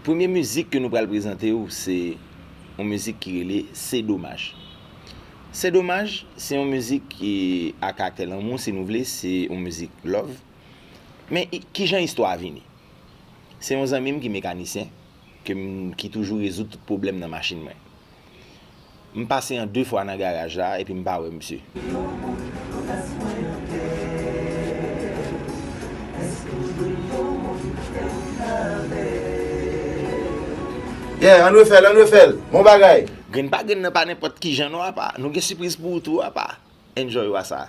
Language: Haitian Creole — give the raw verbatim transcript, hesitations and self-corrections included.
Premye mizik ke nou pral prezante w, se yon mizik ki rele Se Domaj. Se Domaj, se yon mizik ki a karaktè lanmou, si nou vle, se yon mizik love. Men i- kijan istwa a vini? Se yon zanmi m ki mekanisyen, ke m, ki toujou rezoud tout pwoblèm nan machin mwen. M pase an de fwa nan garaj la epi m pa wè misye. Yeah, ann refè l, ann refè l. Bon bagay. Grenn pa grenn nan pa nenpòt kijan non apa. Nou gen sipriz pou ou tou apa. Enjoy wa sa.